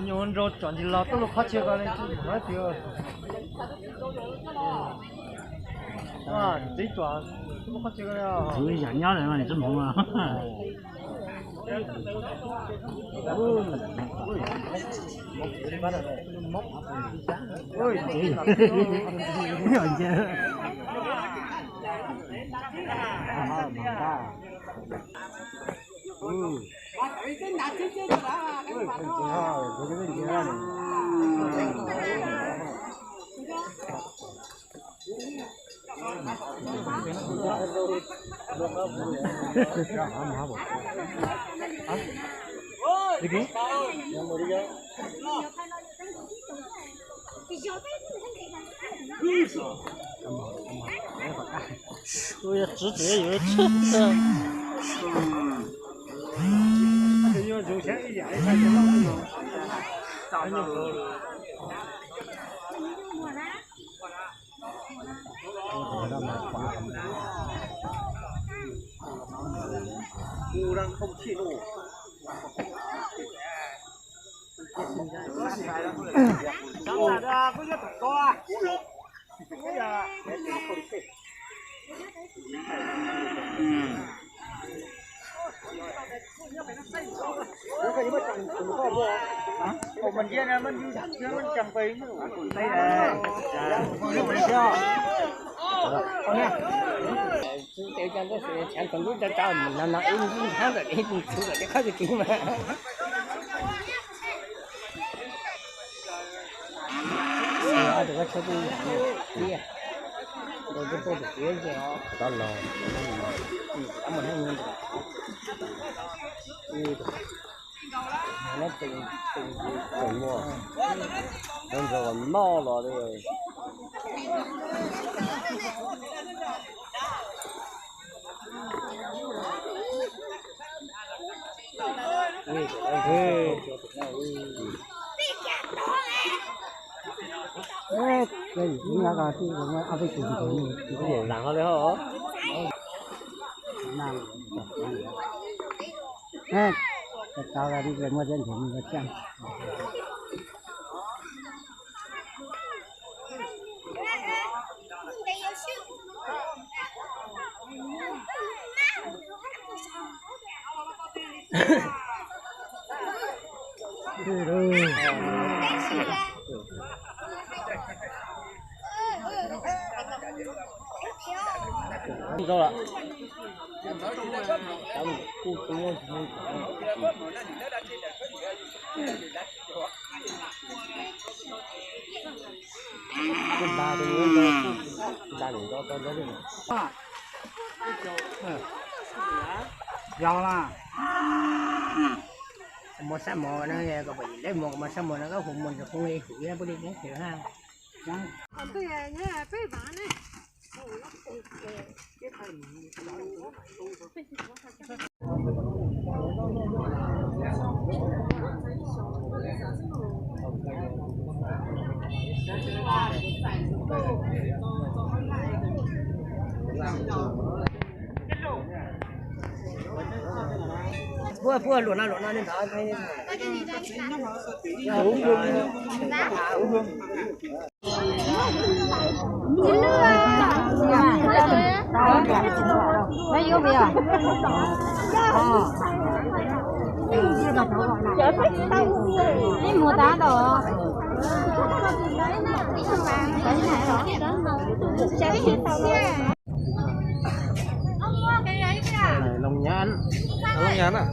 Nyuag nrau tsom ntsis los tuaj lub qhov chaw ko li, tsis mus tiag. Tib tsom lub qhov chaw ko li. Tus yam nyob lawm tsob hmoov no. Tus yog txiv tsev yuav txhawj. Noj los li. Yog mas, muaj sab mos no, kom pom yim leb mos, kom muaj sab mos no koj hu mos ntawm phooj ywg hu ib pub li neb xwm ha. Puab puab luam no luam no li ntawd. Loo nyab. Los Nhàn na.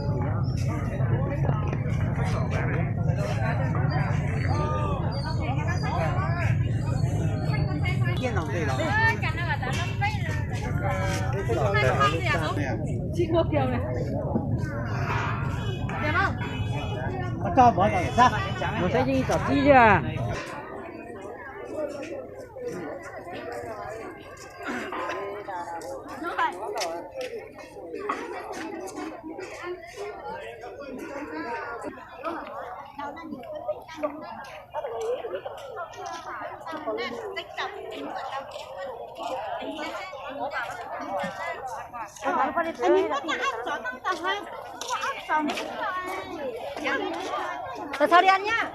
Mus saib yeej tom txib thiab. Txhob txhob liab nyab.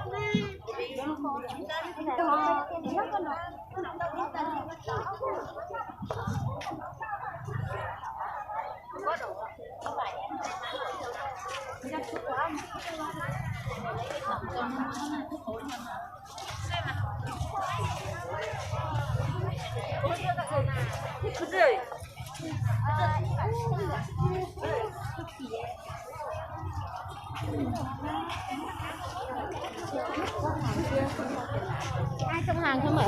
Ai trong hàng không ạ?